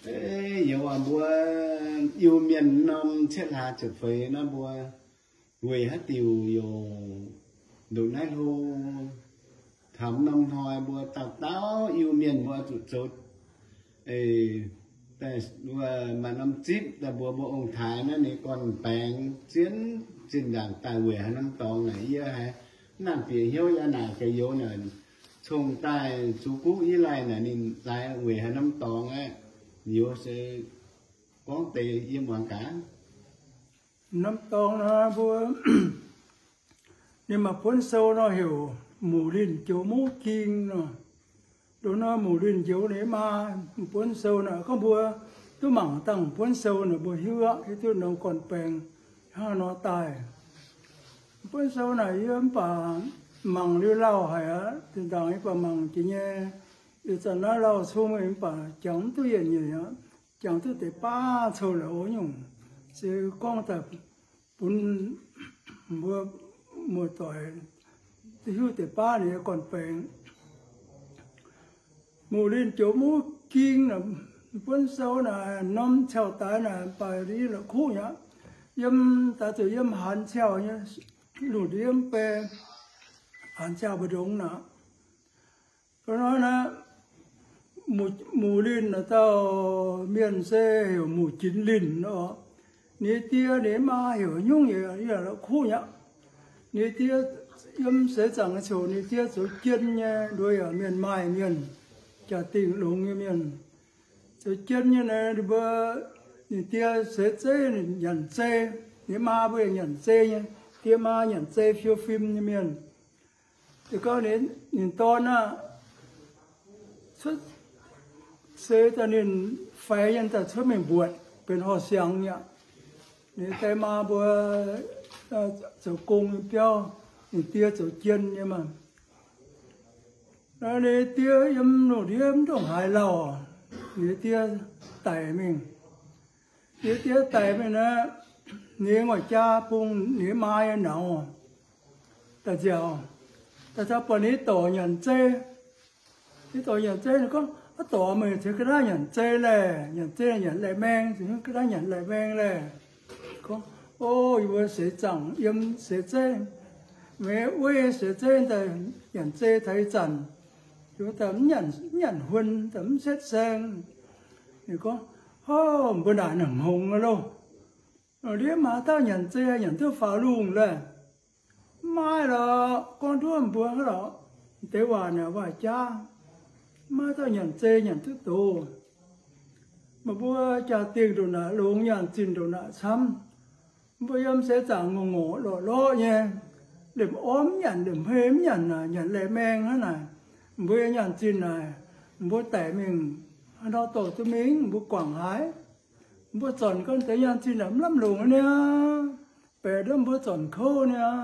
Ei, youz aac, mbuo Iu-Mienh norm cietv hlaax ziepc feix naaiv mbuo weic haaix diuc youc ndongc naaiv hlo, taux norm hnoi mbuo dauh dauh Iu-Mienh mbuo zuqc zoux, ei, maaih norm zipv daaih mbuox mbuo ong-taaix naaiv ninh gorn-baengx zien zinh ndaangc daaih weic haaix norm dorngx naaic yie haiz mv nangc bieqc hnyouv yaac naaic ga'youz naaic cong daaih zuqc guv i laih naaic ninh laaix weic haaix norm dorngx aeqv, youz se gorngv deix yie muangx gaax. Norm dorngx nor mbuo, ninh maaih buonv sou nor heuc Muc Linh Joux Muv Ging nor. Ndoqv nor Muc Linh Joux ninh maa buonv sou naaic gorngv mbuo duqv mangc dangh buonv sou naaic mbuo hiuv aqv, hiuv duqv norm gorn-baengx hnangv nor daaih. Buonv sou naaic yie mv baac mangc liuz lauh haic aqv. Zinh ndaangc yie baac mangc jiex nyei, ih zanc naaiv lauh cung mv baac jangx mv duqv yietc nyeic aqv. Jangx duqv deix baav couv la'oc nyungc, se gorngv daaih bun mbuo muoz-doic duqv hiuv deix baav ninh nyei gorn-baengx. Muc Linh Joux Muv Ging, buonv sou naaic norm ciauh daaih naaic baac la'kuqv nyei aqv. Yiem daaih zuqc yiem Hanx Ciauh nyei lungh ndiev mv bei, Hanx Ciauh mbu'ndongx naaic. Hnoi naaic, Muc Linh naaic dauh mienh se heuc Muc Ginx Linh oc. Ninh die ninh maa heuc nyungc yaac la'kuqv nyei aqv. Ninh die yiem seix zaangc nyei ziouc ninh die zoux jien nyei, nduov yaac mienh maaih mienh, jaa-dingh longx nyei mienh. Zoux jien nyei naaic, ninh mbuo, ninh die seix zeiv ninh nyanc zei, ninh maa mbuo yaac nyanc zei nyei, die maa nyanc zei fiou fim nyei mienh. Se gorngv ninh dorn aah, cuotv seix daaih ninh faix nyei daaih cuotv mingh mbuoqc benx horh siangx nyei aqv. Ninh die maa mbuo zoux gong nyei biauv, ninh die zoux jien nyei maah. Ninh die yiem lungh ndiev mv ndongc haaix lauh, ninh die daic mingh. Ninh die daic mingh naaic, ninh nyei nguaih jaa bun ninh nyei maa nyei nauz daaih nziaauc, daaih taux buatc ninh nyei dorc nyanc zei. Ninh dorc nyanc zei, ninh gorngv, Aav dorc, meih cingx ga'naaiv nyanc zei laeh. Nyanc zei nyanc laih maeng, cingx ga'naaiv nyanc laih maeng laeh. Gorngv, O, yie mbuo seix zaangc yiem seix zeiv, meih wuov seix zeiv daaih nyanc zei taux ih zanc, yie mbuo daaih mv nyanc, mv nyanc huon, daaih mv setv saeng. Ninh gorngv, Hov, mbuo naaic naaic hngongx loh. Ndiev maa dauh nyanc zei nyanc duqv faaux lungh laeh. Mv maaih lorqc, gorngv nduov mbuo hnangv lorqc. Deix waac naaic waac jaav. Mv maaih dauh nyanc zei nyanc duqv doz. Meih mbuo jaa-dingh ndongc naaic longx, nyaanh zinh ndongc naaic camv. Mbuo yiem seix zaangc ngorc ngorc lorqc lorqc nyei, lemh orv mv nyanc, lemh hmei mv nyanc naaic, nyanc laih maeng hnangv naaic. Mbuo yiem nyaanh zinh naaic, mbuo daic mingh, haaix nor dorh duqv mingh, mbuo guangc haaix? Mbuo zornc gorn deix nyaanh zinh naaic mv lamh longc niaa, baeqc nduov mbuo zornc kouv niaa.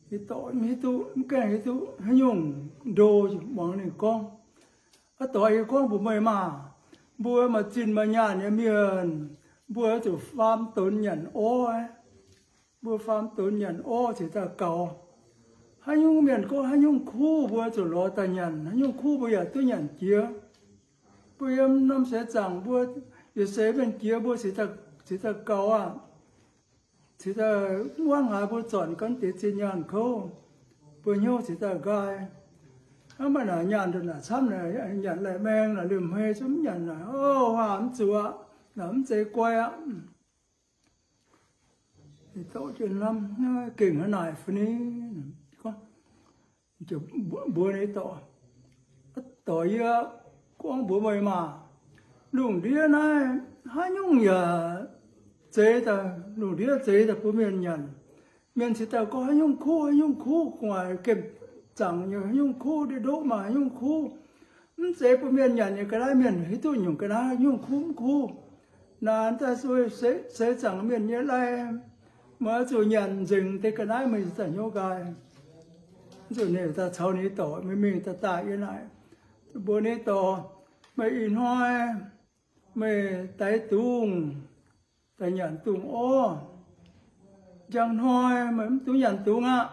Hiuv duqv, mv gaengh hiuv duqv haaix nyungc ndo, muangx ninh gorngv. Aav doix yie gorngv mbuox meih maah, mbuo maaih zinh maaih nyaanh nyei mienh, mbuo zuqc faam donx nyanc orv. Mbuo faam donx nyanc orv cingx daaih gaux. Haaix nyungc mienh gorngv haaix nyungc kuv mbuo zuqc lorz daaih nyanc, haaix nyungc kuv mbuo yaac duqv nyanc jiex. Mbuo yiem norm seix zaangc mbuo yietc seix mienh jiex mbuo cingx daaih gaux aqv. Cingx daaih mv muangx haaix, mbuo zornc gorn deix zinh nyaanh kouv, mbuo hnyouv cingx daaih nqaai. Hnangv maaih naaic nyaanh ndongc naaic camv naaic, nyanc laih maeng naaic, liemh hmei zungv mv nyanc naaic, o, huaah mv zuqc aqv, naaic mv zeiz guai aqv. Ninh dorh jienv hnamv, gengh hnangv naaic fai ni? Gorngv, mbuox ninh dorc, Dorc, yie gorngv mbuox meih maah, lungh ndiev naaiv haaix nyungc yaac zeix daaih, lungh ndiev zeix daaih bun mienh nyanc. Mienh cingx daaih gorngv haaix nyungc kuv, haaix nyungc kuv, gu'nguaaic gemh zaangc nyei haaix nyungc kuv, ndiev ndoqv maaih haaix nyungc kuv. Mv zeiz bun mienh nyanc nyei ga'naaiv, mienh hiuv duqv nyungc ga'naaiv haaix nyungc kuv mv kuv. Naaic daaih seix zaangc mienh nyei lai, meih oix zuqc nyanc nzengc deix ga'naaiv, meih cingx daaih hnyouv nqaai. Zuqc ninh daaih caux ninh dorc mingh, mingh daaih daaih yiem naaic, mbuox ninh dorc, Meih ih hnoi meih daix dungz, daaih nyanc dungz orv. Njang hnoi meih mv dungx nyanc dungz aqv.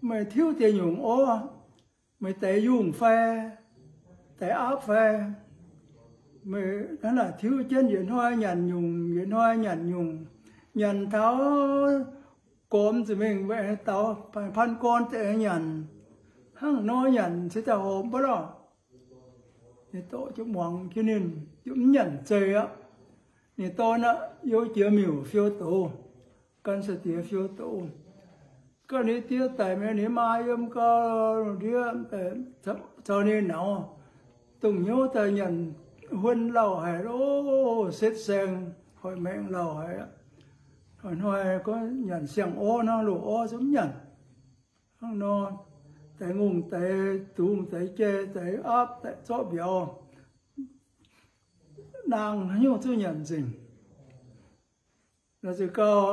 Meih tiuv deix nyungc orv, meih daix yungh fai, daix aapv fai, Meih hnangv naaic tiuv jienv yietc hnoi nyanc nyungc, yietc hnoi nyanc nyungc, nyanc taux gormx zuqc mingh daux pan gorn deix nyanc, hnangv nor nyanc se daaih horpc mv baac lorqc. Ninh dorc jienv muangx jienv ninh, yaac mv nyanc zeiz aqv. Ninh dorn aqv, youv jiex miuc fiou doz, gan sai-diex fiou doz. Ganh ninh die daic mi'aqv, ninh maa yiem gau, lungh ndiev caux ninh nauz, dongh hnyouv daaih nyanc huon lauh haic loh, setv saeng, hoic maengc lauh haic. Hnoi-hnoi gorngv nyanc siang-orv hnangv, loz-orv zungv mv nyanc. Hnangv nor, daix ngongh, daix dungz, daix jai, daix aapv, daix zorqv mbiauz, naang haaix nyungc zungv nyanc nzengc. Laaix ziouc gau,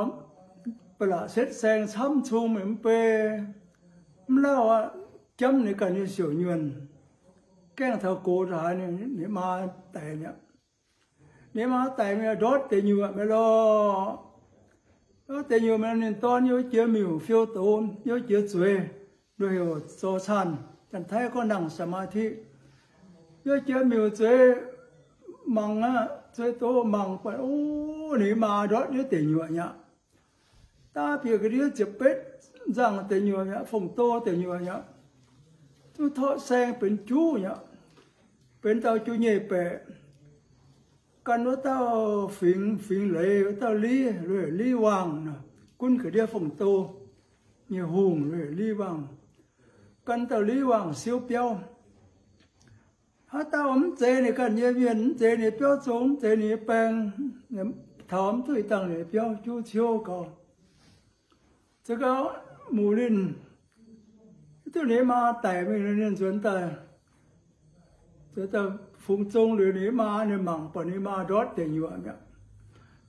ba'laqc setv saeng camv cung mingh mv bei, mv lauh aqv, jamv ninh ganh nyei siouc nyuonh, gaengh taux gox taux haaix ninh maa daic mi'aqv. Ninh maa daic mi'aqv, ndortv deic nyuoqc mi'aqv lorqc. Ndortv deic nyuoqc mi'aqv, ninh dorn youv jiex miuc fiou doz, youv jiex zueiz, nduov heuc zor canh, Janx-Taiv gorngv nangh สมาธิ, youv jiex miuc zueiz mangc aqv, zueiz doz mangc buatc, o, ninh maa ndortv ndiev deic nyuoqc mi'aqv. Daav bieqc ga'ndiev ziepc betv nzangh deic nyuoqc mi'aqv, fong-do deic nyuoqc mi'aqv. Duqv torqv saeng benx juv mi'aqv, benx dauh juv nyei baeqc. Gan wuov dauh fingx, fingx leiz wuov dauh Li, Li Wangh, gunv ga'ndiev fong-do nyei hungh, Li Wangh. Gan dauh Li Wangh siouv biauv. Haaix dauh mv zeiz ninh ganh nyei mienh, mv zeiz ninh biauv zong, mv zeiz ninh nyei baeng, taux mv duqv ih dangh ninh biauv juv ciouv gau. Za'gengh muc ninh, duqv ninh maa daic mingh, ninh nzuonx daaih, nzuonx daaih fungx zong liuz ninh maa, ninh mangc buatc ninh maa ndortv deic nyuoqc mi'aqv,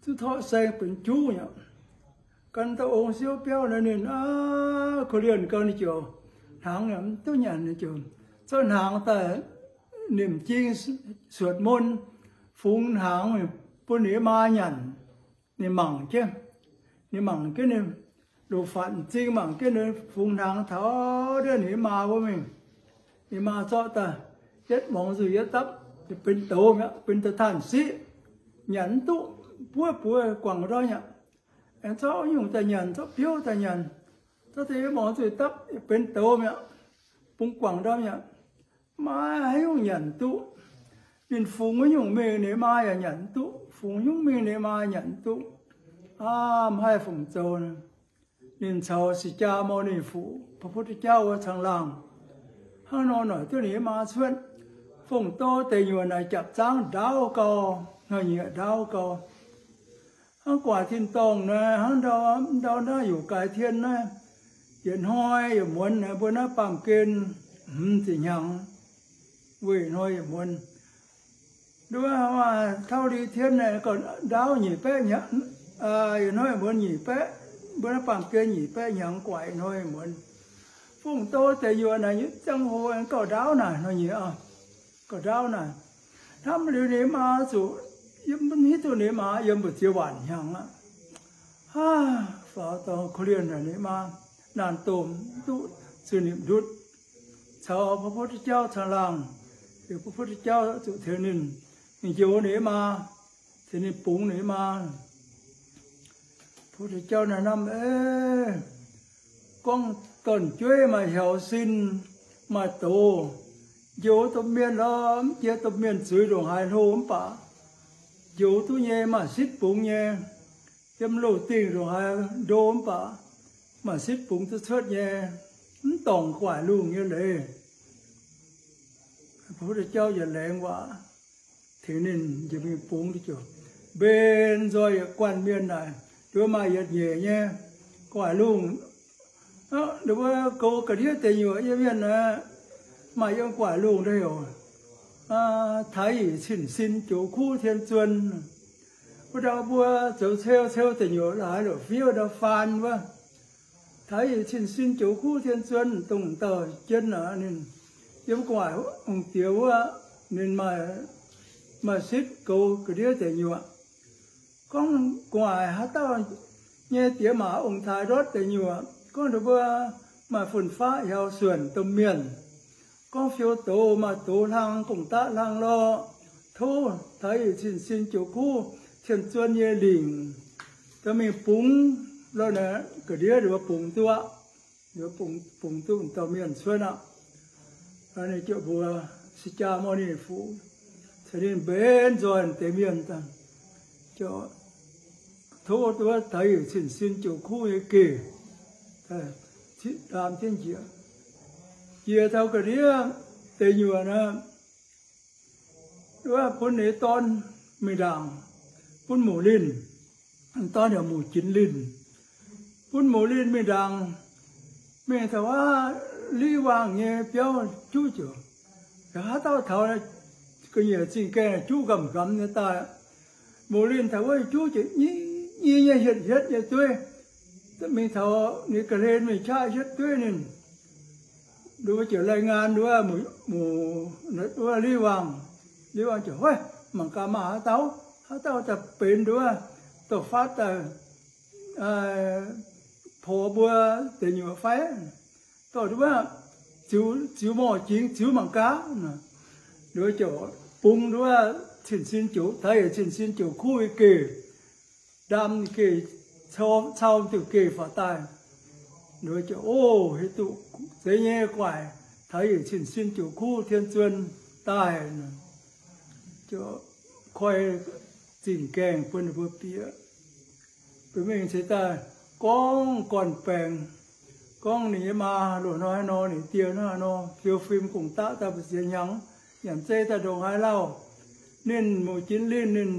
zuqc torqv saeng benx juv mi'aqv. Gan dauh ong siouv biauv nor, ninh aav korv-lienh gau, ninh ziouc hnaangx mv duqv nyanc, ninh ziouc zorqv hnaangx daaih nimc jing สวดมนต์, fungx hnaangx bun ninh maa nyanc. Ninh mangc jienv, ninh mangc jienv ninh loz-fatv m'zing, mangc jienv ninh fungx hnaangx taux ndiev ninh maa wuov mingh. Ninh maa zorqv daaih yietv muangx nzuih yietv dapv, benx douz mi'aqv, benx da'taanh siqv, nyanc mv duqv, buov buov guangc ndorm mi'aqv. Aengx zorqv nyungc daaih nyanc, zorqv biouv daaih nyanc, zorqv daaih yietv muangx nzuih dapv, benx douz mi'aqv, bungx guangc ndorm mi'aqv. Maiv haaix nyungc nyanc duqv. Ninh fungx haaix nyungc mingh ninh maa yaac nyanc mv duqv, fungx nyungc mingh ninh maa nyanc mv duqv. Aav, mv haih fungc zoux. Ninh caux 释迦牟尼佛, พระพุทธเจ้า wuov caangh laangh. Hnangv nor noic duqv ninh nyei maa cuotv. Fongc do deic nyuoqc naaic japc zaangv ndaauv gau, hnoi-nyieqc ndaauv gau. Hnangv gu'nguaaic tin-dorngh naaiv, hnangv ndau, ndau naaiv heuc 改天 naaiv, yietc hnoi yietc muonz naaiv mbuo naaiv baamh gen hmz ziepc hnyangx, weic hnoi yietc muonz. Nduov maaih เท่า หลี เทียน naaiv gauh ndaauv nyic baeqv hnyangx, yietc hnoi yietc muonz nyic baeqv, mbuo naaiv baamh gen nyic baeqv hnyangx gu'nguaaic hnoi yietc muonz. Fongc do deic nyuoqc naaic nyutc ziangh hoc gauh ndaauv naaic hnoi-nyieqc, gauh ndaauv naaic. Hnamv liuz ninh maa zuqc, yiem mv hiuv duqv ninh maa yiem mbu'ziex waanc hnyangx aqv. Aav, faaux dorngx korv-lienh naaic ninh maa, naanc domh duqv zuqc nimc ndutv, caux พระพุทธเจ้า caangh laangh, liuz พระพุทธเจ้า zuqc tengx ninh, ninh njoux ninh maa, tengx ninh bungx ninh maa. พุทธเจ้า naaiv hnamv, gorngv dorn-jueiv maaih hiauz sin, maaih doz, njoux domh mienh lorqc, mv jiex domh mienh zuiz ndongc haaix hlo mv baac njoux duqv nyei, maaih sitv bungx nyei. Yiem loz-dingh ndongc haaix ndo mv baac maaih sitv bungx duqv cuotv nyei, mv dorngc gu'nguaaic lungh nyei leiz. พระพุทธเจ้า yietc laengz waac tengx ninh njiec mingh bungx, ziouc mbenc nzoih yietc guanh mienh naaic, nduov maaih yietc nyeic nyei gu'nguaaic lungh. Nduov mbuo goux ga'ndiev deic nyuoqc nyei mienh aeqv, maaih yiem gu'nguaaic lungh ndau heuc 台语称 新九曲天尊. Wuov ndau mbuo zoux ceu, ceu deic nyuoqc laaix la'fiev ndau faan wuov. 台语称 新九曲天尊 dongh dauh jienv aqv, ninh yiem gu'nguaaic hungh diex wuov, ninh maaih, maaih sitv goux ga'ndiev deic nyuoqc. Gorngv gu'nguaaic haaix dauh nyei diex maac ong-taaix ndortv deic nyuoqc, gorngv ninh mbuo maaih fun-faqv hiaaux suonc domh mienh, gorngv fiou doz maaih doz hlang, gong-daqv hlang lorqc, tov taux yietc cin-sin ziouc kuv cien-zuon nyei lingc, dorh mingh bungx, lorqc, ga'ndiev nduov bungx duqv, bungx duqv dauh mienh cuotv aqv. Ninh ziouc mbuox Sikh^jaa Mauv Ninh Fuqv, ceix ninh mbenc nzoih deix mienh, ziouc tov duqv taux yietc cin-sin ziouc kuv nyei geh, ndaam jienv njiec, jiex taux ga'ndiev deic nyuoqc nor, wuov bun ninh dorn mingh ndaangc, bun Muc Linh, dorn yaac Muc Jinx Linh, bun Muc Linh mingh ndaangc, mingh taux wuov Liv Waangh nyei biauv juqv ziouc, haaix dauh taux ga'nyiec zingh gaengh juqv nqamv nqamv nyei daaih. Muc Linh taux wuov juqv ziouc nyei nyei hietv hietv nyei dueiv, mingh taux ninh ga'hlen mingh qaqv hietv dueiv ninh. Nduov ziouc lai ngaan nduov, wuov Liv Waangh, Liv Waangh ziouc, Hoiv, mangc gaax maaih haaix dauh, haaix dauh daaih benx nduov, dorh faatv daaih porx mbuo deic nyuoqc fai? Dorh nduov ziux, ziux morh jingx, ziux mangc gaax. Nduov ziouc bungx nduov cin-sin ziouc, taux yietc cin-sin ziouc kuv nyei geh, ndaam geh cau, cau diuh geh faaux daaih. Nduov ziouc, O, hiuv duqv zeiz nyei guaaic, taux yietc cin-sin ziouc kuv cien-zuon daaih. Ziouc koi zingh gaengh bun ninh mbuo bieqc. Bieqc mingh ceix daaih gorngv gorn-baengx, gorngv ninh nyei maa loz-hnoi haaix nor, ninh die hnoi haaix nor, fiou fim gong-daqv daaih mbu'ziex hnyangx, nyanc zei daaih ndongc haaix lauh. Ninh Muc Jinx Linh ninh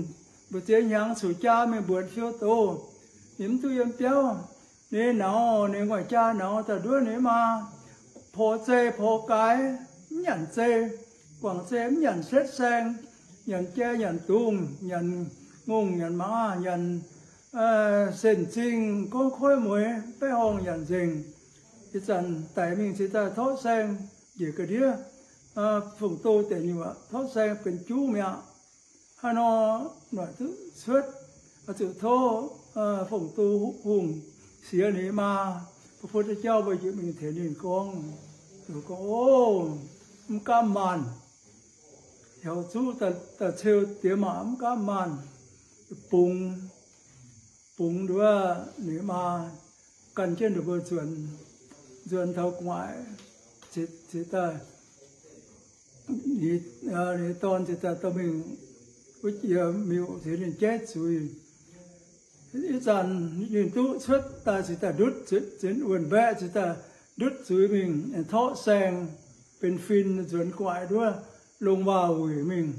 mbu'ziex hnyangx cuqv jaa mingh mbuonx fiou doz, ninh mv duqv yiem biauv. Ninh nauz, ninh gu'nguaaic jaa nauz daaih nduov ninh maa, porx zei porx gaaix, mv nyanc zei, guangc zei mv nyanc setv saeng, nyanc jai nyanc dungz, nyanc ngongh nyanc maaz, nyanc sen-zingh, gorngv koiv mueiz, baeqv horngh nyanc nzengc. Ih zanc daic mingh ceix daaih torqv saeng njiec ga'ndiev Fong-Do deic nyuoqc, torqv saeng benx juv mi'aqv. Haaix nor noic duqv cuotv, zuqc tov Fong-Do hungh siex ninh maa, Ba'butv Jauv mbuo njiec mingh tengx ninh gorngv, gorngv, O, mv gaamv maanh, heuc zuqv daaih ceu diex maac mv gaamv maanh, bungx, bungx nduov ninh maa gan jienv ninh mbuo nzuonx, nzuonx taux gu'nguaaic ceix daaih, ninh dorn ceix daaih dorh mingh wuov jiex miuc ceix ninh jaiv zuiz. Ih zanc ninh duqv cuotv daaih ceix daaih ndutv, zinx wuonh mbaeqc ceix daaih ndutv zuiz mingh, torqv saeng benx fin nzuonx gu'nguaaic nduov longc waac-wuic mingh,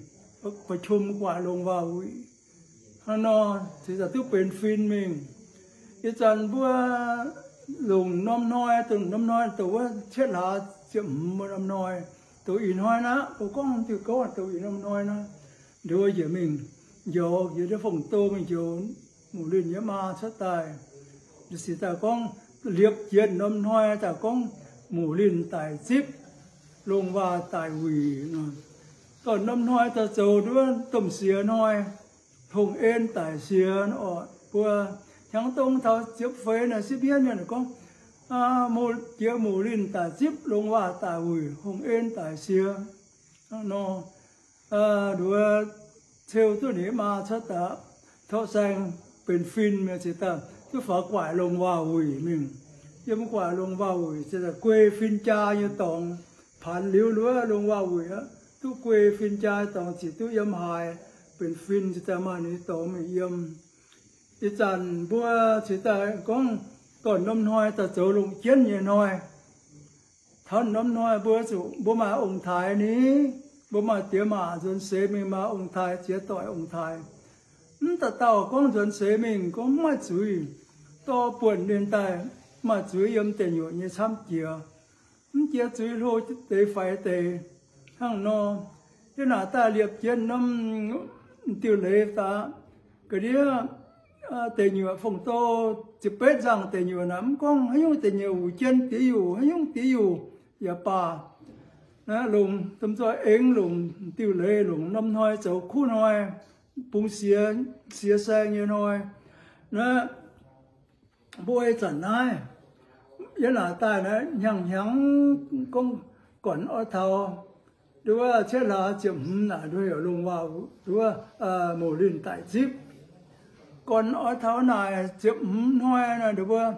ba'qum gu'nguaaic longc waac-wuic. Hnangv nor ceix daaih duqv benx fin mingh. Ih zanc mbuo longc norm hnoi, dongh norm hnoi dongh wuov cietv hlaax ziepc hmz wuov norm hnoi, dongh ih hnoi naaiv, mbuo gorngv diuh gouv dongh ih norm hnoi naaiv, nduov njiec mingh njoux, njoux ndiev Fong-Do mingh njoux Muc Linh nyei maa cuotv daaih. Ceix daaih gorngv liepc jienv norm hnoi daaih gorngv Muc Linh daic zipv, longc waac daic wuic nor. Dorh norm hnoi daaih zoux nduov domh siex hnoi, hungh en daic siex oc. Mbuo hnyangx dongh taux ziepc feix naaic sipv mienv mienh gorngv, jiex Muc Linh daic zipv, longc waac daic wuic, hungh en daic siex nor. Nduov ceu duqv ninh maa cuotv daaih, torqv saeng benx fin mingh ceix daaih duqv faaux gu'nguaaic longc waac-wuic mingh. Yiem gu'nguaaic longc waac-wuic ceix daaih guei fin jaa nyei dorngx, paanx liuz nduov longc waac-wuic aqv, duqv guei fin jaa nyei dorngx ziouc duqv yiem haaix, benx fin ceix daaih maaih ninh dorngx mingh yiem. Ih zanc mbuo ceix daaih gorngv dorh norm hnoi daaih zoux longc jienv nyei hnoi. Taux norm hnoi mbuo zuqc mbuo maaih ong-taaix ni, mbuo maaih diex maac nzuonx seix mingh, maaih ong-taaix, ziex doic ong-taaix. Mv dauh dauh gorngv nzuonx seix mingh gorngv mv maaih zuiz, dorh buonc ninh daaih maaih zuiz yiem deic nyuoqc nyei camv jiex. Mv jiex zuiz hlo deix faix deix. Hnangv nor, yie naaic daaih liepc jienv norm diuh leiz daaih, ga'ndiev deic nyuoqc Fong-Do, ziepc betv nzangh deic nyuoqc naaic, mv gorngv haaix nyungc deic nyuoqc wuic jien diex yuh, haaix nyungc diex yuh yaac baac, naaiv longc domh nzoih aengx longc diuh leiz, longc norm hnoi zoux kuv hnoi, bungx siex, siex saeng nyei hnoi. Naaiv mbuo ih zanc naaiv, yie naaic daaih naaiv hnyangx-hnyangx gorngv gornc oix taux nduov cietv hlaax ziepc hmz naaic nduov heuc longc waac nduov mouc linh daic zipv. Gorn oix taux naaic ziepc hmz hnoi naaic nduov,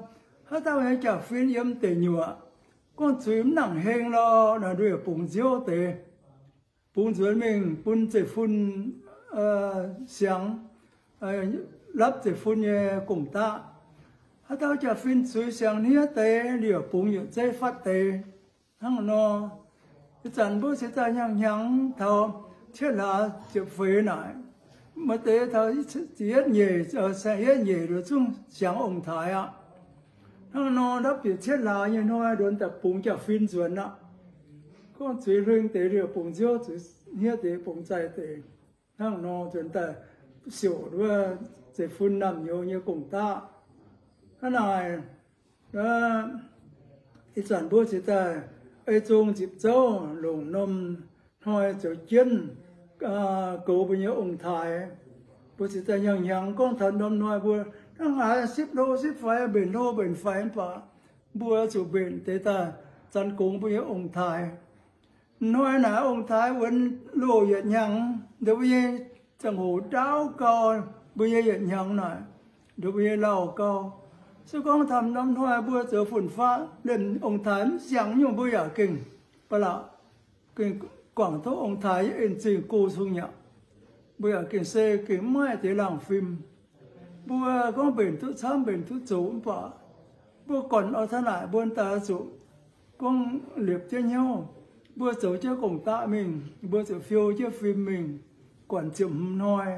haaix dauh nyei jaa-fin yiem deic nyuoqc, gorngv zuiz mv nangc heng lorqc naaic nduov heuc bungx nziouv deix, bungx nzuonx mingh bun zeiv-fun siangx, lapv zeiv-fun nyei gong-daqv. Haaix dauh jaa-fin zuiz siangx hniev deix, liouc bungx yietc zeiv fatv deix. Hnangv nor, ih zanc mbuo cingx daaih hnyangx-hnyangx taux cietv hlaax ziepc feix naaic, maaih deix taux ziepc yietv nyeic, saeng-yietv nyeic nduov zungv siangx ong-taaix aqv. Hnangv nor, ndapv bieqc cietv hlaax nyei hnoi nduov daaih bungx jaa-fin nzuonx aqv. Gorngv zuiz hluingv deix liouc bungx nziouv, zuiz hniev deix bungx zaih deix. Hnangv nor nzuonx daaih siouc nduov zeiv-fun naamh nyouz nyei gong-daqv. Hnangv naaic, ih zanc mbuo cingx daaih ei zong nzipc zouv longc norm hnoi zoux jienv goux mbuo nyei ong-taaix. Mbuo cingx daaih hnyangx-hnyangx gorngv taux norm hnoi mbuo hnangv haaix sipv hlo sipv faix, mbenc hlo mbenc faix mv baac mbuo zuqc mbenc deix daaih zanx gongx mbuo nyei ong-taaix. Hnoi naaic ong-taaix wuonx loh yietc hnyangx, nduov mbuo nyei ziangh hoc ndaauv gau, mbuo nyei yietc hnyangx naaic, nduov mbuo nyei lauh gau. Se gorngv taux norm hnoi mbuo zoux fun-faqv liemh ong-taaix mv siangx nyungc, mbuo yaac gengh ba'laqc, gengh guangc duqv ong-taaix nyei en zingh go cong aqv. Mbuo yaac gengh se gengh maiv maaih deix laangh fim. Mbuo gorngv mbenc duqv camv, mbenc duqv zoqc mv baac mbuo gornc oix taux naaic mbuo daaih zuqc gorngv liepc jienv hnyouv. Mbuo zoux jienv gong-daqv mingh, mbuo zuqc fiou jienv fim mingh, guangc ziepc hmz hnoi,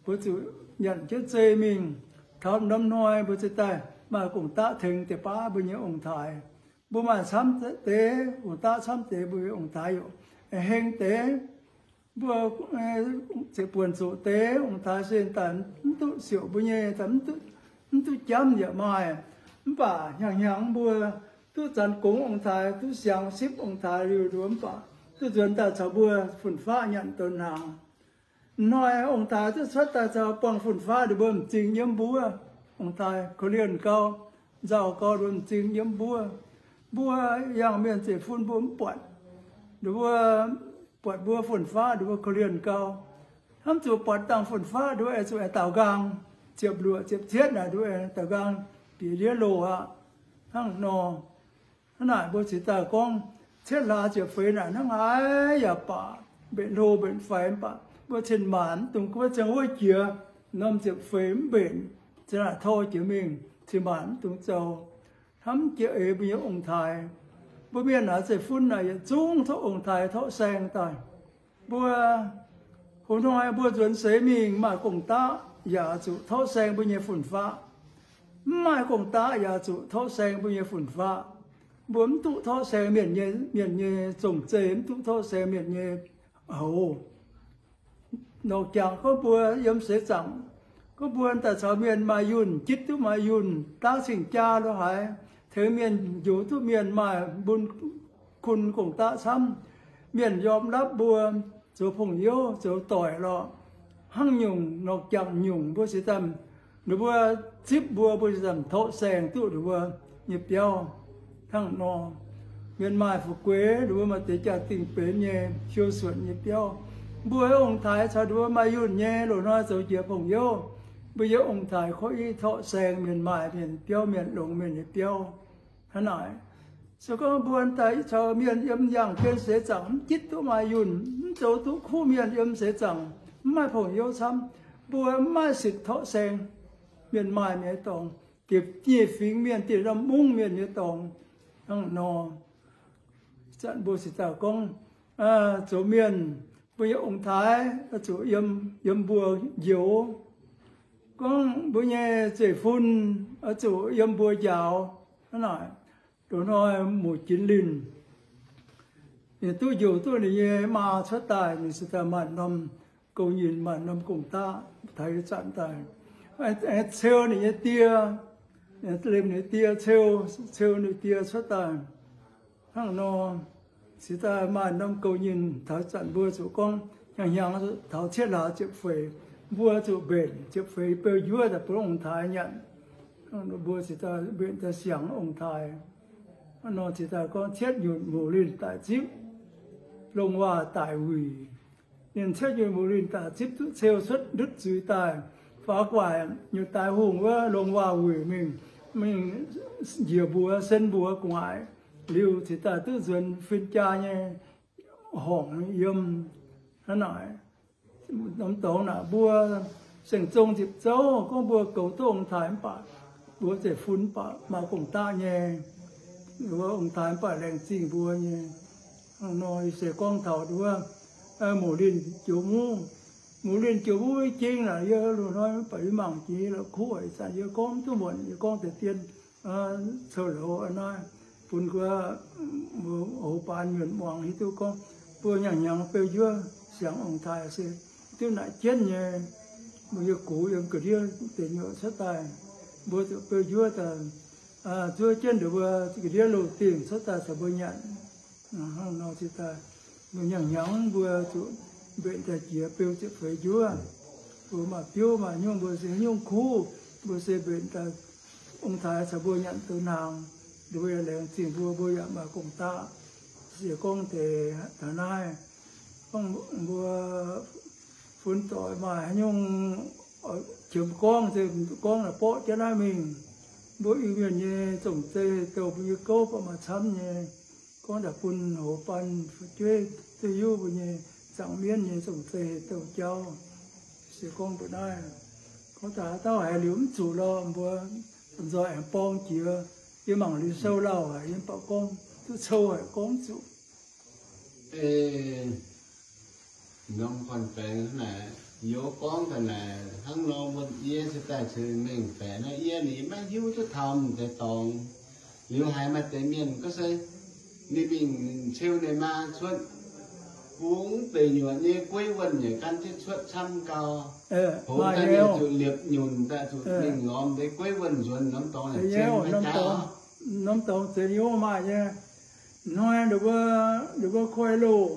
mbuo zuqc nyanc jienv zei mingh. Taux norm hnoi mbuo cingx daaih maaih gong-daqv tengx deix baav mbuo nyei ong-taaix. Mbuo maaih camv deix gong-daqv, camv deix mbuo nyei ong-taaix yaac heng deix. Mbuo ziepc buonc zoqc deix ong-taaix se daaih mv duqv siouc mbuo nyei, mv duqv jamv yaac maaih. Mv baac hnyangx-hnyangx mbuo duqv zanx gongx ong-taaix, duqv siangx sipv ong-taaix liuz nduov mv baac duqv nzuonx daaih caux mbuo fun-faqv nyanc donx hnaangx. Hnoi ong-taaix duqv cuotv daaih caux buangh fun-faqv nduov mbuo m'zing yiem mbuov. Ong-taaix korv-lienh gau, nzauh gau nduov m'zing yiem mbuov. Mbuo yangh mienh zeiv-fun mbuo mv buatc, nduov mbuo buatc mbuo fun-faqv nduov mbuo korv-lienh gau. Hnamv zuqc buatc dangh fun-faqv nduov aengx zuqc aengx daaux nqaang, ziepc luoqc ziepc cietv naaic nduov aengx daaux nqaang bieqc ndiev loh aqv. Hnangv nor, hnangv naaic mbuo cingx daaih gorngv cietv hlaax ziepc feix naaic hnangv haaix yaac baac, mbenc hlo mbenc faix mv baac mbuo cin-maanc mv dungx guov ziangh wuov jiex, norm ziepc feix mv mbenc, cin-maanc tor jiex mingh, cin-maanc mv dungx zoux. Hnamv jiex eix mbuo nyei ong-taaix. Mbuo mienh naaic zeiv-fun naaic yietc zungv tov ong-taaix torqv saeng daaih. Mbuo hu hnoi mbuo nzuonx seix mingh maaih gong-daqv yaac zuqc torqv saeng mbuo nyei fun-faqv. Mv maaih gong-daqv yaac zuqc torqv saeng mbuo nyei fun-faqv. Mbuo mv duqv torqv saeng mienh nyei, mienh nyei zong-zeiv, mv duqv torqv saeng mienh nyei houx. Norqc jangc gorngv mbuo yiem seix zaangc, gorngv mbuo daaih caux mienh maaih yunh, jitv duqv maaih yunh, daav cing-jaa lo haaix, tengx mienh njoux duqv mienh maaih mbun kun gong-daqv camv, mienh yiem lapv mbuo, zoux pong-youv zoux doic lorqc. Hnangv nyungc norqc jangc nyungc mbuo cingx daaih, ninh mbuo zipv mbuo, mbuo cingx daaih torqv saeng duqv ninh mbuo nyei biauv. Hnangv nor, mienh maaih fu'jueiv, ninh mbuo maaih deix jaa-dingh benx nyei, siou suonc nyei biauv. Mbuo ong-taaix caux ninh mbuo maaih yunh nyei, loz-hnoi zoux jiex pong-youv, mbuo nyei ong-taaix korv-iqv torqv saeng mienh maaih mienh biauv, mienh longx mienh nyei biauv. Hnangv naaic, se gorngv mbuo daaih caux mienh yiem yangh gen seix zaangc mv jitv duqv maaih yunh, mv zoux duqv kuv mienh yiem seix zaangc, mv maaih pong-youv camv, mbuo mv maaih sitc torqv saeng mienh maaih mienh nyei dorngx, diec nyeic fingx mienh, diec norm mungv mienh nyei dorngx. Hnangv nor, zanc mbuo cingx daaih gorngv, zoux mienh, mbuo nyei ong-taaix oix zuqc yiem mbuo njoux. Gorngv mbuo nyei zeiv-fun oix zuqc yiem mbuo njaaux. Hnangv naaic, loz-hnoi muc jinx linh, ninh duqv njoux duqv ninh nyei maa cuotv daaih, ninh cingx daaih maanc norm gouv nyinh, maanc norm gong-daqv taux ih zanc daaih, ceu ninh nyei die, liemh ninh die ceu, ceu ninh die cuotv daaih. Hnangv nor, cingx daaih maaih norm gouv nyinh taux zanc mbuo zuqc gorngv hnyangx-hnyangx taux cietv hlaax ziepc feix, mbuo zuqc mbenc ziepc feix beu njuov daaih bun ong-taaix nyanc. Hnangv nor mbuo cingx daaih mbenc daaih siangx ong-taaix. Hnangv nor cingx daaih gorngv cietv nyutc muc linh daic zipv. longc waac daic wuic. Ninh cuotv nyei muoz-linh daaih zipv duqv ceu cuotv ndutv zuiz daaih, faaux gu'nguaaic nyutc daaih hungh wuov longc waac wuic mingh, mingh njiec mbuox, sen mbuox gu'nguaaic liuz cingx daaih duqv nzuonx fin-jaa nyei horngc yiem hnangv naaic. Norm dorngx naaic mbuo Seng Zong nzipc zouv gorngv mbuo goux duqv ong-taaix mv baac mbuo zeiv-fun mv baac maaih gong-daqv nyei. Mbuo ong-taaix mv baac laengz zingh mbuo nyei. Hnangv nor yie se gorngv taux nduov, muoz-linh joux muv, muoz-linh joux muv jing naaic yie loz-hnoi mv baac yie mangc jiex la'kuqv ih zanc yie gorngv mv duqv muonc, yie gorngv deix dien cou-louz naaiv bun mbuo hoz baan mienh muangx hiuv duqv gorngv mbuo hnyangx-hnyangx beu njuov siangx ong-taaix se duqv naaic jienv nyei. Mbuo yie gux yiem ga'ndiev deic nyuoqc cuotv daaih, mbuo zuqc beu njuov daaih zuov jienv ndongc mbuo ga'ndiev loz-dingh cuotv daaih caux mbuo nyanc. Hnangv nor cingx daaih mbuo hnyangx-hnyangx mbuo zuqc mbenc daaih jiex beu ziepc feix njuov. Mbuo maaih biouv maaih nyungc mbuo se nyungc kuv, mbuo se mbenc daaih ong-taaix caux mbuo nyanc douz hnaangx. Nduov yaac laengz zingh mbuo, mbuo yaac maaih gong-daqv. Se gorngv deix taux naaiv, gorngv mbuo fun doic maaih haaix nyungc qiemx gorngv se gorngv naaic borqv jienv naaiv mingh. Mbuo Iu-Mienh nyei zong-zei douh mbuo nyei gouv baac maaih camv nyei. Gorngv daaih bun hoz baan fu'jueiv duqv hiuv mbuo nyei zaangc mienv nyei zong-zei douh jauv. Se gorngv mbuo naaiv, gorngv daaih haaix dauh haiz liuz mv zuqc lorh, mbuo nzoih aengx borng jiex. Yie mangc liuz sou lauh haic, yie mv baac gorngv duqv cou haic, gorngv mv zuqc. Norm gorn-baengx naaic, youz gorngv ga'naaic naaic, hnangv nor wuonh yie se daaih ceix mengh baeqc naaiv, yie ninh maiv hiuv duqv taux m'deix dorngx. Liuz haiz maaih deix mienh gorngv se ninh mingh ceu ninh maa cuotv, bungx deic nyuoqc nyei gueiv wuonh nyei gan jienv cuotv camv gau. Hongx daaih mingh zuqc liepc nyunc daaih zuqc mingh lorz m'deix gueiv wuonh nzuonx norm dorngx naaic. Norm dorngx zeix nyei maaih nyei. Hnoi ninh mbuo, ninh mbuo koi loh,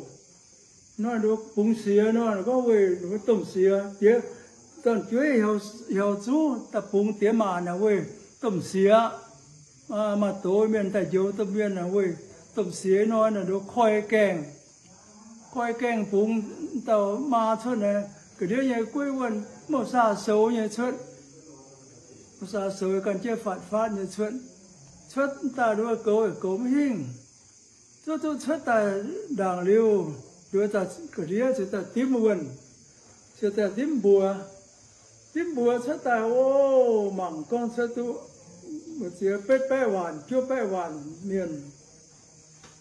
hnoi ninh mbuo bungx siex nor, ninh gorngv weih ninh mbuo domh siex diex, dorn-jueiv hiaux zuqv daaih bungx diex maac naaic weih domh siex. Maaih doz mienh daaih njoux domh mienh naaic weih domh siex nor, ninh mbuo koi gaengh, koi gaengh bungx dauh maa cuotv naaic, ga'ndiev nyei gueiv wuonh mouc saa soux nyei cuotv. Mouc saa soux ganh jienv fatv fatv nyei cuotv. Cuotv daaih nduov goux goux maiv hingh. Zuov zuqv cuotv daaih ndaangc liuz, nduov ga'ndiev ziouc daaih dimv wuonh, ziouc daaih dimv mbuox. Dimv mbuox cuotv daaih, o, mangc gorngv cuotv duqv mbu'ziex betv baeqv waanc, juov baeqv waanc mienh.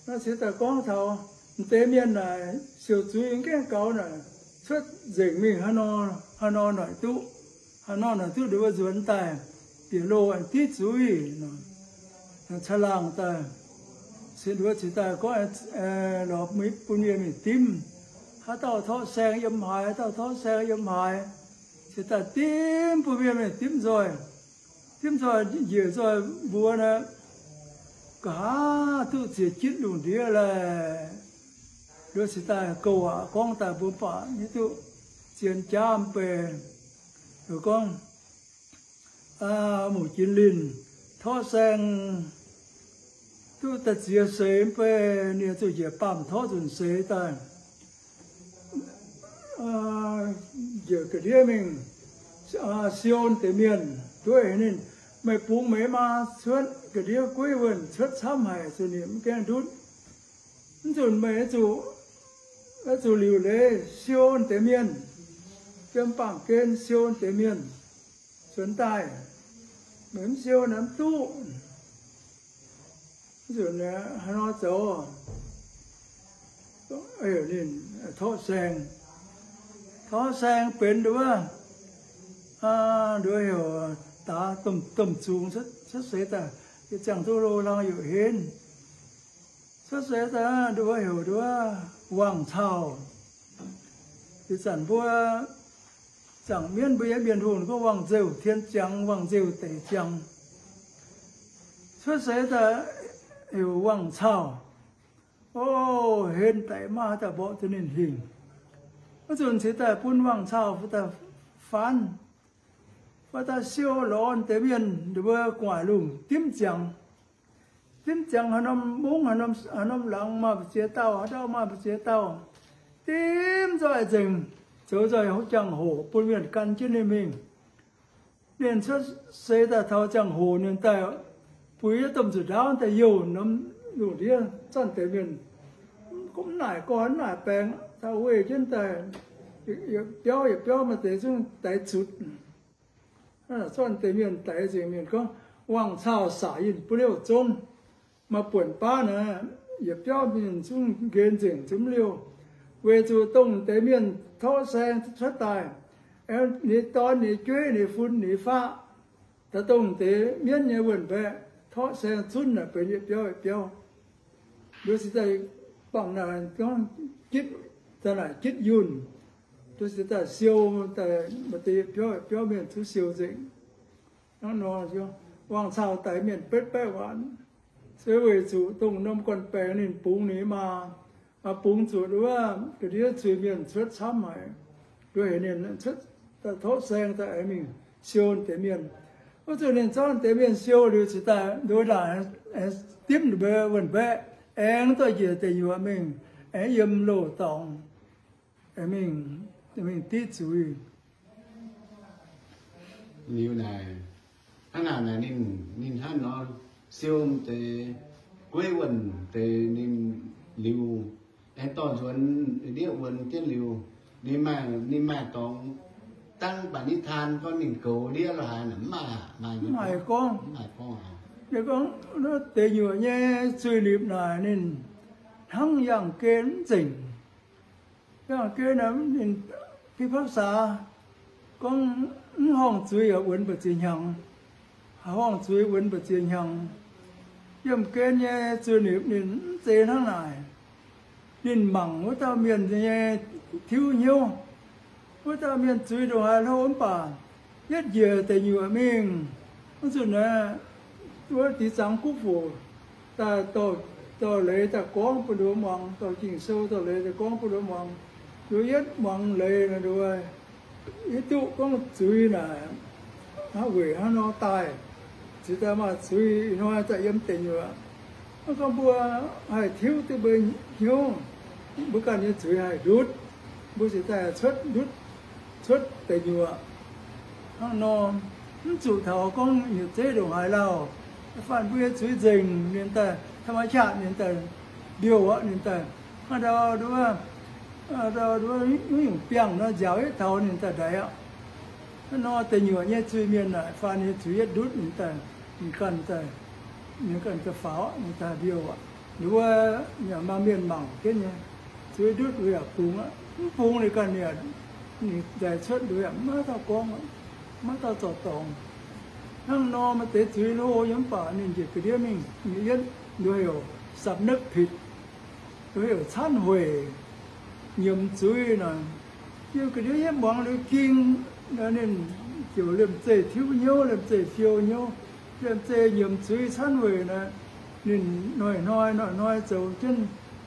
Naaiv cingx daaih gorngv taux m'deix mienh naaic siouc zuiz gaengh gaux naaic, cuotv nzengc mingh haaix nor, haaix nor noic duqv, haaix nor noic duqv nduov nzuonx daaih, bieqc loh div zuiz, caangh laangh daaih. Cingx nduov cingx daaih gorngv lorz bun mienh mingh dimv. Haaix dauh torqv saeng yiem haaix, haaix dauh torqv saeng yiem haaix, cingx daaih dimv bun mienh mingh dimv nzoih. Dimv nzoih njiec nzoih mbuox naaic, nqa'haav duqv ziex jitv lungh ndiev laeh. Nduov cingx daaih gouv waac gorngv daaih mbuo baac hiuv duqv zien jaav mv bei. Gorngv muc jin linh torqv saeng duqv da'ziex seix mv bei, ninh zuqc njiec baamh torqv nzunc seix daaih njiec ga'ndiev mingh siou deix mienh, nduov ninh, meih bungx meih maa cuotv ga'ndiev gueiv wuonh cuotv camv haic, zuqc ninh mv gaengh ndutv. Mv nzunc meih zuqc, zuqc liuc leiz siou deix mienh, yiem baamh gen siou deix mienh nzuonx daaih. Meih mv siou naaic mv duqv. Mv nzunc haaix nor zoux? Ninh torqv saeng, torqv saeng benx nduov, nduov heuc daaix domh zungx cuotv seix daaih, ziangh duqv lo hlang youc henv. Cuotv seix daaih nduov heuc nduov wangc cauh. Ih zanc mbuo zaangc mienv mbuo yiem mienh hungh gorngv wangc nzeuh tien ziangx, wangc nzeuh deic ziangx. Cuotv seix daaih heuc wangc cauh. O, henv daic maiv haih daaih mborqv duqv ninh hingh. Wuov nzunc cingx daaih bun wangc cauh daaih faanv, faanv daaih siou lorz deix mienh nduov gu'nguaaic lungh dimv ziangx. Dimv ziangx haaix norm mungv, haaix norm, haaix norm laangz maaih mbu'ziex dauh, haaix dauh maaih mbu'ziex dauh. Dimv nzoih nzengc, zoux nzoih jangx-hoc bun mienh gan jienv ninh mingh. Ninh cuotv seix daaih taux ziangh hoc ninh daaih buix yietv domh nzuqc ndaauv daaih youh norm lungh ndiev zanc deix mienh. Gorngv mv naaic gorngv mv naaic baengx, daaih weih jienv daaih, yietc biauv yietc biauv maaih deix zungv daix zutc. Zanc deix mienh daix nzengc, mienh gorngv, wangc cauh saac yinh buv liouh zongv. Maaih buonc baav naaic, yietc biauv mienh zungv nqenx nzengc, zungv liouh. Weic zuqc dongh deix mienh torqv saeng cuotv daaih, ninh dorn, ninh jueiv, ninh fun, ninh faqv, daaih dongh deix mienv nyei wuonh mbaeqc torqv saeng zunv naaic benx yietc biauv yietc biauv. Nduov se daaih bangc naaic gorngv gitv, daaih naaic gitv yunh. Nduov se daaih siou daaih maaih deix yietc biauv yietc biauv mienh zungv siou nzengc. Hnangv nor, wangc cauh daix mienh betv baeqv waanc. Se weic zuqc dongh norm gorn-baengx ninh bungx ninh maa, bungx zuqc nduov ga'ndiev zuiz-mienh cuotv camv haic. Nduov heuc ninh cuotv daaih torqv saeng daaih aengx mingh siou deix mienh. Wuov zanc ninh zorqv deix mienh siou liuz cingx daaih nduov ndaangc aengx dimv ninh mbuo wuonh mbaeqv, aengx dorh njiec deic nyuoqc mingh, aengx yiem loz dorngx, aengx mingh, mingh div zuiz. Liuz naaic, hnangv naaic naaic ninh, ninh hnangv nor siou deix gueiv wuonh deix ninh liuz, aengx dorh nzuonx ndiev wuonx jienv liuz, ninh maaih, ninh maaih dorngx dangv baac nitv taan gorngv ninh goux ndiev lorqc haaix, mv maaih, mv maaih gorngv. Ninh gorngv deix nyuoqc nyei zuiz-nipc naaic ninh hnangv yangh gen mv nzengc. Yangh gen naaic ninh fih papv saax gorngv mv horngh zuiz yaac wuonx mbu'ziex hnyangx, horngh zuiz wuonx mbu'ziex hnyangx. Yiem gen nyei zuiz-nipc ninh mv zeiz hnangv naaic. Ninh mangc wuov dauh mienh nyei tiuv hnyouv. Wuov dauh mienh zuiz ndongc haaix hlo mv baac yietv njiec deic nyuoqc mingh. Wuov zanc naaic, wuov dix zangx guv fuc daaih dorh leiz daaih gorngv bun ninh mbuo muangx, dorh Ging-Sou dorh leiz daaih gorngv bun ninh mbuo muangx. Nduov yietv muangx leiz nor, nduov yietv duqv gorngv zuiz naaic weic hnangv nor daaih. Zuiz daaih maaih zuiz ih hnoi daaih yiem deic nyuoqc. Gorngv mbuo haih tiuv duqv mbuo hnyouv, mbuo ganh nyei zuiz haih ndutv, mbuo cingx daaih cuotv ndutv, cuotv deic nyuoqc. Hnangv nor, mv zuqc taux gorngv nyutc zeiv ndongc haaix lauh, faanh mbuo nyei zuiz nzengc ninh daaih, ธรรมชาติ ninh daaih mbiouh aqv, ninh daaih hnangv ndau nduov, ndau nduov nyungc biangh nor nziaaux yietv taux ninh daaih ndaix aqv. Hnangv nor deic nyuoqc nyei zuiz-mienh naaic, faanh ninh zuiz yietv ndutv ninh daaih, ninh ganh daaih, ninh ganh daaih faaux, ninh daaih mbiouh aqv. Nduov yaac maaih mienh mangc jienv nyei, zuiz ndutv nduov yaac bungx aqv. Mv bungx ninh ganh yaac, ninh daaih cuotv nduov yaac maiv dauh gorngv, maiv dauh zorc dorngx. Hnangv nor maaih deix zuiz hlo nyei mv baac ninh njiec ga'ndiev mingh, ninh yietv nduov heuc สำนึกผิด, nduov heuc caanv hueic, nyiemc zuiz naaic. Yiem ga'ndiev yietv muangx liuz ging, ninh ziouc liemh zeih tiuv hnyouv, liemh zeih fiou hnyouv, liemh zeih nyiemc zuiz caanv hueic naaic. Ninh hnoi-hnoi hnoi-hnoi zoux jienv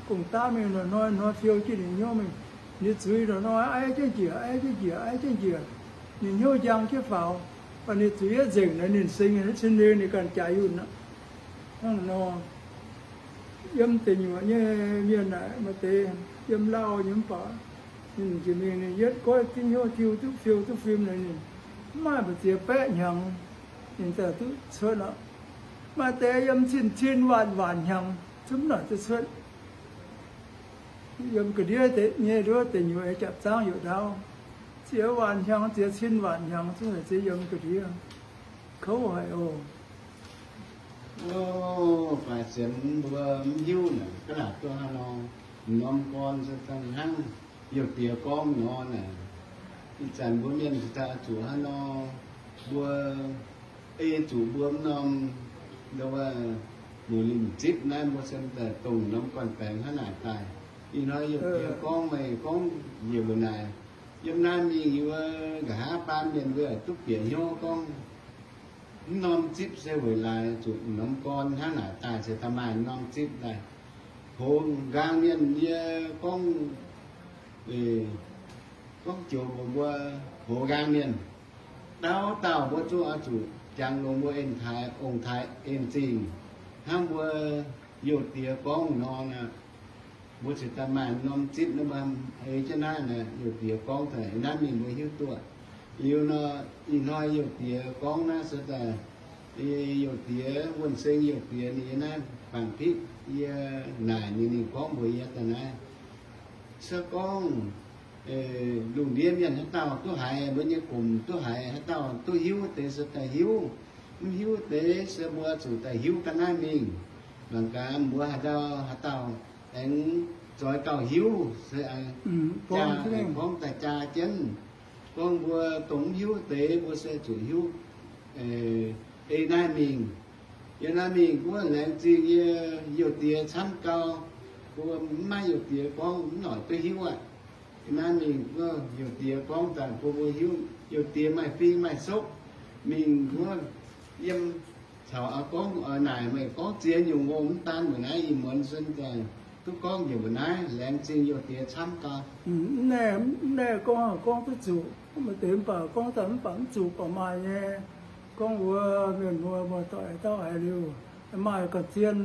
gong-daqv mingh, hnoi-hnoi hnoi fiou jienv ninh hnyouv mingh. Ninh zuiz hnoi-hnoi aiv jienv njiec, aiv jienv njiec, aiv jienv njiec. Ninh hnyouv njang jienv faaux, baac ninh zuiz yietv nzengc naaic ninh seng cin-nzengc ninh ganh jaaix yunh aqv. Hnangv nor, yiem deic nyuoqc nyei mienh naaic maaih deix yiem lauh nyei mv baac ninh jiex mingh ninh yietv goiv diuv hnyouv tiuv duqv fiou duqv fim naaic ninh mv maaih mbu'ziex baeqv hnyangx ninh daaih duqv cuotv aqv. Maaih deix yiem cin-cin waanc waanc hnyangx zungv naaic duqv cuotv. Yiem ga'ndiev nyei nduov deic nyuoqc nyei japc zaangv youc ndaauv, ziex waanc hnyangx, ziex cin waanc hnyangx zungv naaic ziex yiem ga'ndiev. Kouv haic oc. Faix sienx mbuo mv hiuv naaic ga'naaiv duqv hnangv nor, norm gorn se dangh hnangv youh diex gorngv nor naaic, ih zanc mbuo mienh daaih zuqc hnangv nor, mbuo ei zuqc mbuo mv norm, nduov, muic limc zipv naaiv mbuo se daaih dongh norm gorn-baengx hnangv naaic daaih. Ih hnoi youh diex gorngv meih gorngv njiec mbuo naaic, yiem naaiv mingh wuov nqa'haav baan mienh mbuo yaac duqv bieqc hnyouv gorngv mv norm zipv se weic laaix zuqc norm gorn hnangv naaic daaih se da'maaih norm zipv daaih. Hoz nqaang mienh yie gorngv, gorngv joux mbuox mbuo hoz nqaang mienh, dauh dauh mbuo zungv oix zuqc jangx longx mbuo en-taaix, ong-taaix en-zingh. Hnangv mbuo youh diex gorngv nor, mbuo ziouc daaih maaih norm zipv nor, mbuo eix jienv naaiv, youh diex gorngv daaih naaiv mingh mbuo hiuv duqv. Liuz nor, ih hnoi youh diex gorngv naaiv se daaih, youh diex, Wuonh Seng youh diex ninh yiem naaiv bangc pitv yie naaic ninh, ninh gorngv mbuox yie daaih naaiv, se gorngv lungh ndiev mienh haaix dauh duqv haiz, mbuo nyei gomc duqv haiz, haaix dauh duqv hiuv deix se daaih hiuv, mv hiuv deix se mbuo zuqc daaih hiuv ga'naaiv mingh. Mangc gaax mbuo haaix dauh, haaix dauh aengx zoix gauh hiuv se jaa, gorngv daaih jaa jienv. Gorngv mbuo dongh mv hiuv deix mbuo se zuqc hiuv ei naaiv mingh. Yiem naaiv mingh mbuo laengz zingh yie youh diex camv gau, mbuo mv maaih youh diex gorngv mv noic duqv hiuv aqv. Yiem naaiv mingh mbuo youh diex gorngv daaih bun mbuo hiuv. Youh diex maaih fing maaih sokv, mingh mbuo yiem caux oix gorngv oix naaic, meih gorngv ziex nyungc ngongh mv daan mbuo naaiv ih muonz sun daaih duqv gorngv njiec mbuo naaiv. Laengz zingh youh diex camv gau. Mv naaiv gorngv gorngv duqv zuqc, maaih deix mv baac gorngv daaih mv baac mv zuqc baac maaih nyei. Gorngv wuov mienh mbuo muoz-doic dauh haiz liuz, maaih gauh zien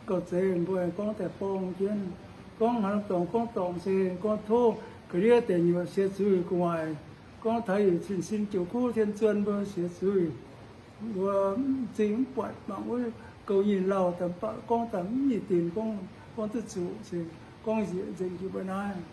gauh zeiz mbuo gorngv daaih borng jienv. Gorngv haaix norm dorngx gorngv dorngc se gorngv tov ga'ndiev deic nyuoqc siec zuiz gu'nguaaic. Gorngv taux yietc cin-cin joux kuv tien zuon mbuo siec zuiz. Mbuo m'zing mv buatc mangc wuov gouv nyei lauh daaih mv baac gorngv daaih mv nyei dinc gorngv, gorngv duqv zuqc se gorngv nzieqc nzengc jienv mbuo naaiv.